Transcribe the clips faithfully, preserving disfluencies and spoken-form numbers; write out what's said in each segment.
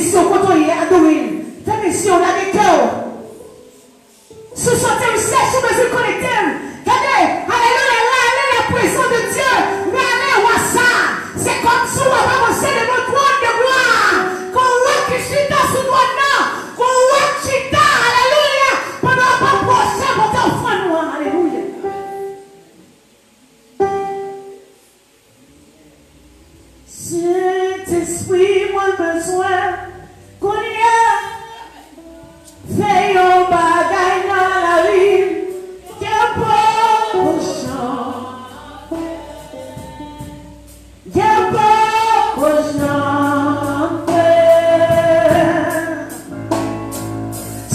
Misyon kote w ye, adore l. Fèmen zye w, lage kè w. Si w santi w sèch, ou bezwen konekte l. Gade, alelouya, la, la, la présence de Dieu. Rale wa sa. Se kòmsi w ap avanse devan twòn de glwa. Gon wa ki chita sou twòn nan. Gon wa ki chita, alelouya, pandan w ap apwoche pote ofrann ou an. Alelouya. Sentespri, mwen bezwen kounye a. Fè yon bagay nan lavi m. Gen pwoporsyon. Gen pwoporsyon.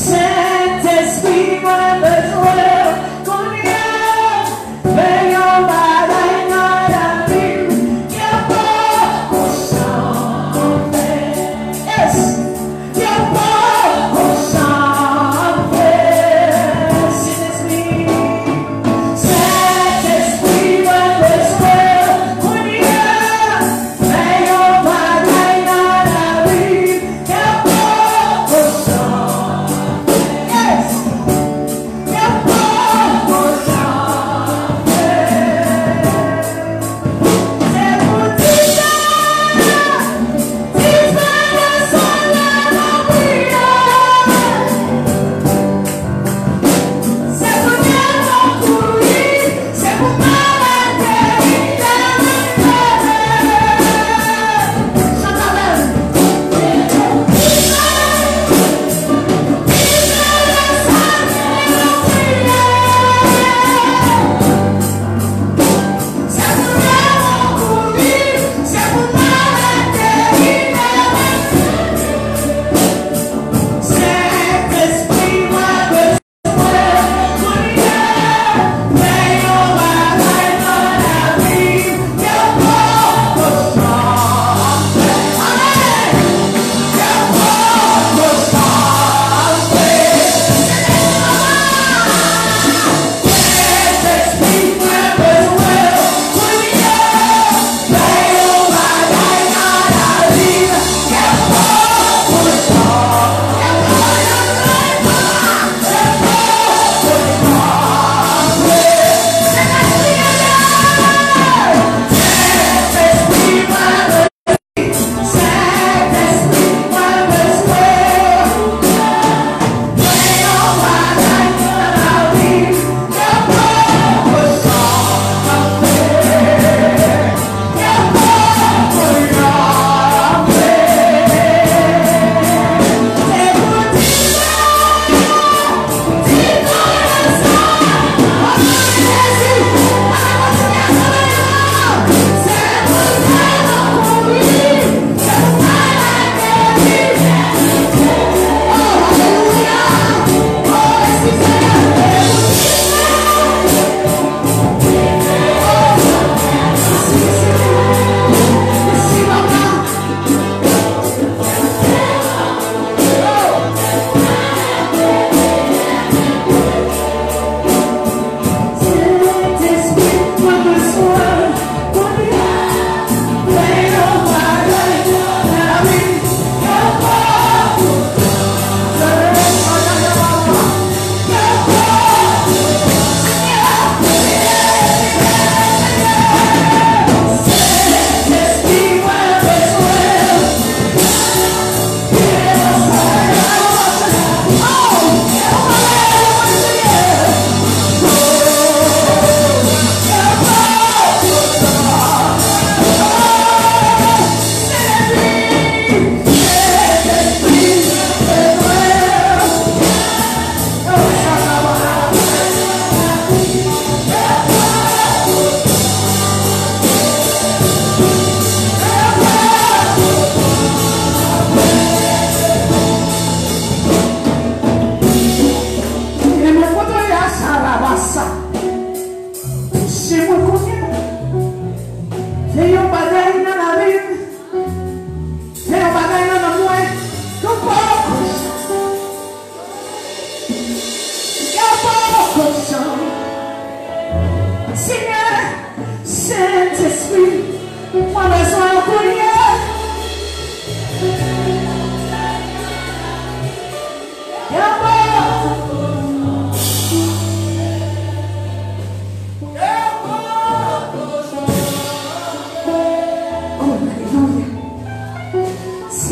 Sentespri, mwen bezwen w kounye a. Fè yon bagay nan lavi m. Gen pwoporsyon. E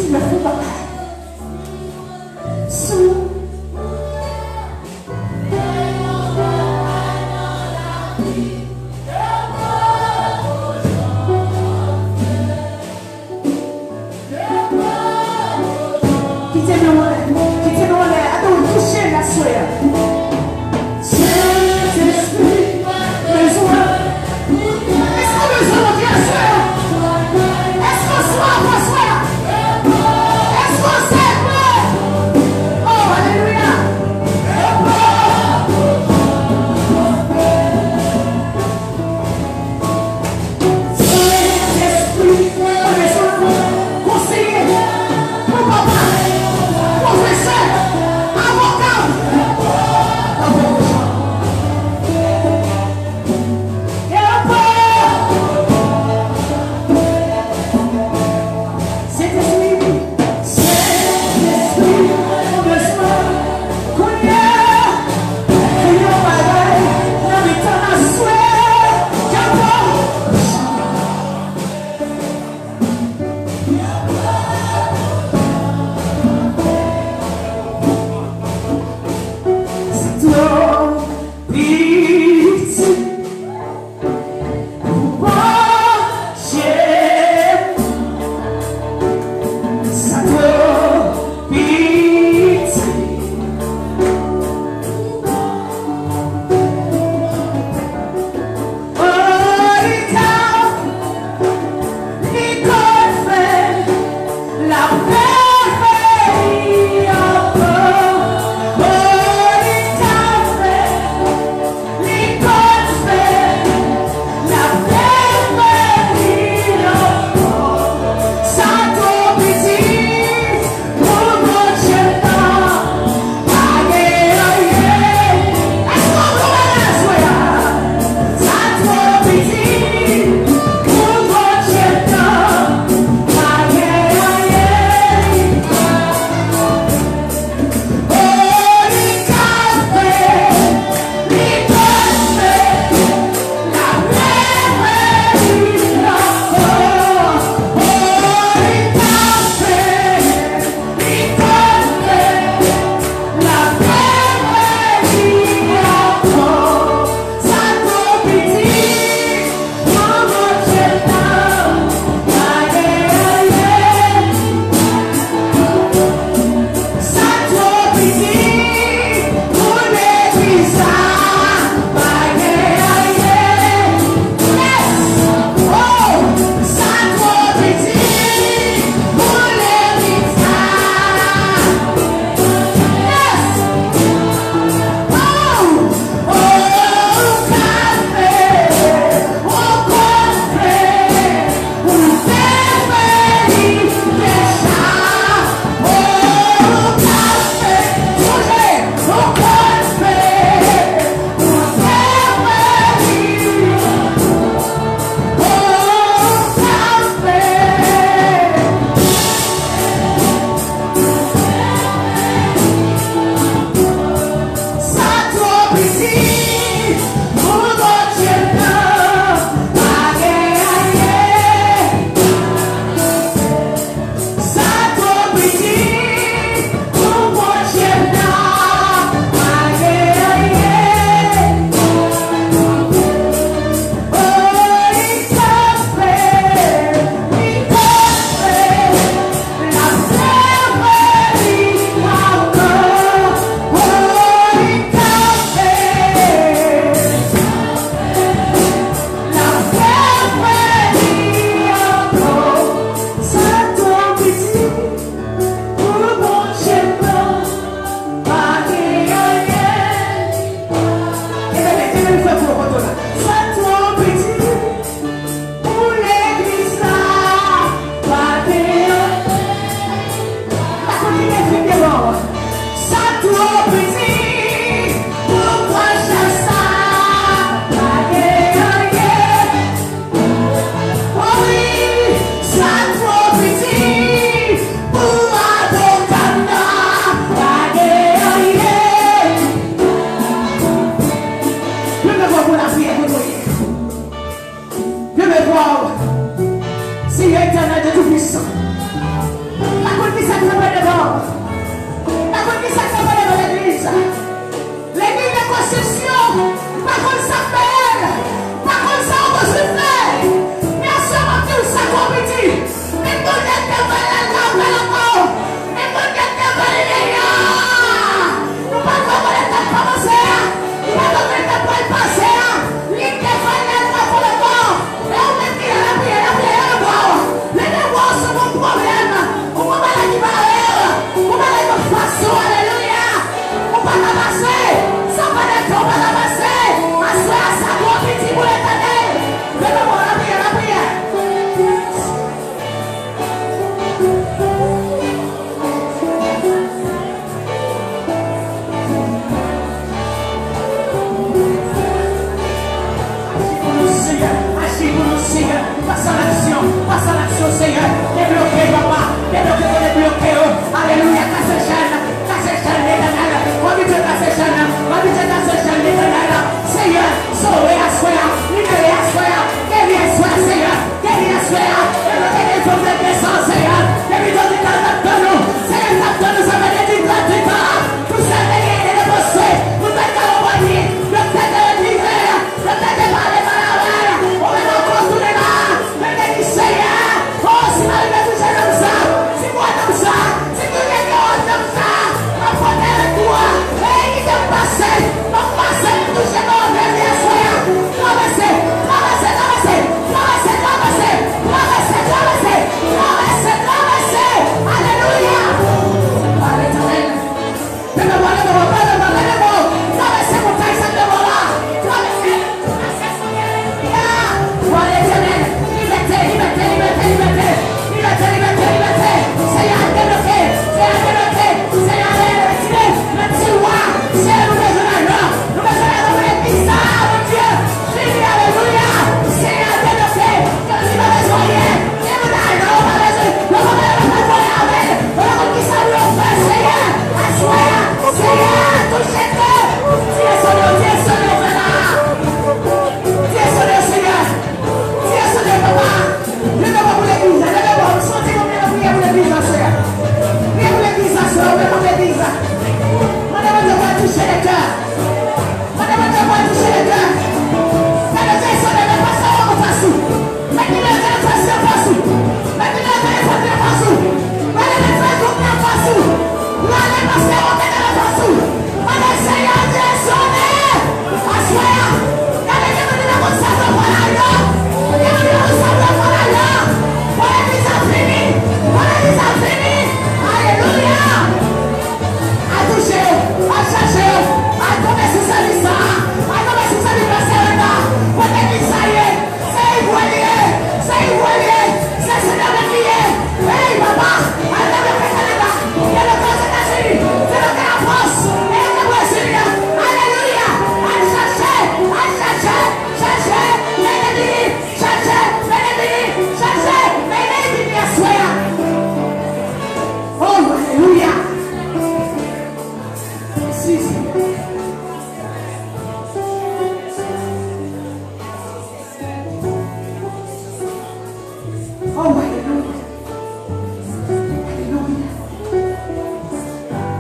Fè fon bagay. Sou. Kite men w anlè. Kite men w anlè. Atò, touche l aswè a. Sentespri, bezwen. Èske w bezwen Bondye aswè a? Èske w swaf aswè a? Èske w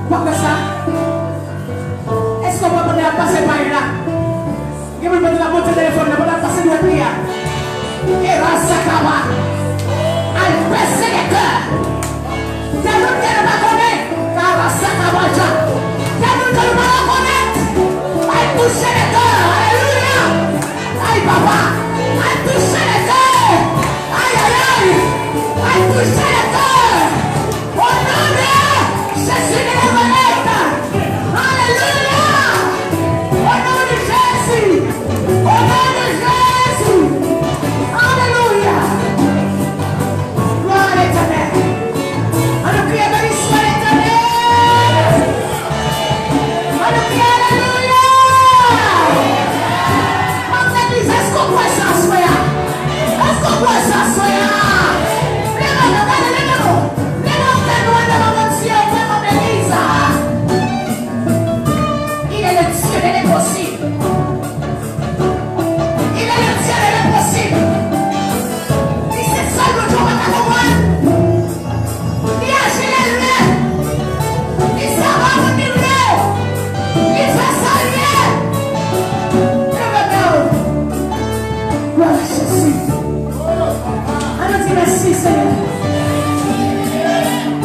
Ou pa kwè sa? Èske w pa pandan y ap pase pay la? Gen moun pandan l ap monte telefòn nan, pandan l ap pase dwèt li a. E rasakaba. Al pèse le kè. Gen moun ke nou pa konnen. Karasakaba ja. Gen moun ke nou pa rekonèt. Al touche le kè. Alelouya. Ay, papa. Al touche le kè. Ay, ay, ay. Al touche le kè. Au nom de Jésus de Nazareth. Alléluia. Au nom de Jésus. Au nom de Jésus. Alléluia. Gloire à l'Éternel. Ann nou kriye, beni swa Letènèl. Ann nou kriye, alelouya. Manm legliz, èske w kwè sa aswè a? Èske w kwè sa aswè a? Leve men w, gade, leve men w. Leve men w, leve men w, Bondye, leve men w, legliz a. Il est le Dieu de l'impossible. Il est le Dieu de l'impossible. Li se sèl Bondye w pa ka konprann. Li aji lè l vle. Li sava moun li vle. Li fè sa l vle. Leve men w. Glwa a Jezi. Ann nou di mèsi, Senyè.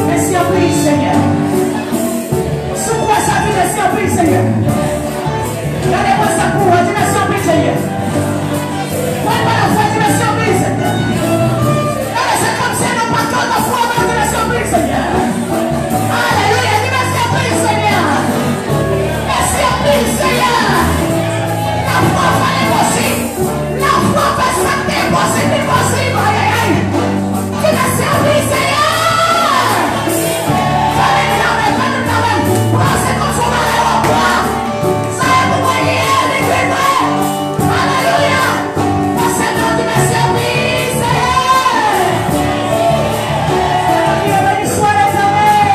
Mèsi anpil, Senyè. Si w kwè sa, di mèsi anpil, Senyè. Gade mwen sa pou ou, di mèsi anpil, Senyè. Kwè pa lafwa, di mèsi anpil, Senyè. Gade, se kòmsi nan pa kè w nan fwa, di mèsi anpil, Senyè. Alelouya, di mèsi anpil, Senyè. Mèsi anpil, Senyè. Lafwa fè l posib. Lafwa fè sa k te enposib vin posib. Ay, ay, ay. Ki nan sèvi Seyè. Fèmen nan men, fèmen nan men. Pase kòm sou malè w ap pran. Sa e pou mwen li ye, li vin mwen. Alelouya. Pase nan di mèsi anpil, Seyè. Ann nou kriye, beni swa Letènèl.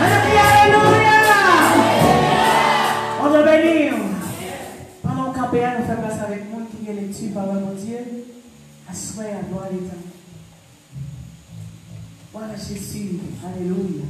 Ann nou kriye, alelouya. Bondye beni w. Pandan w kanpe a, nou fè plas avèk moun ki gen lekti pawòl Bondye. Aswè a, glwa a Letènèl. Glwa a Jezi. Alelouya.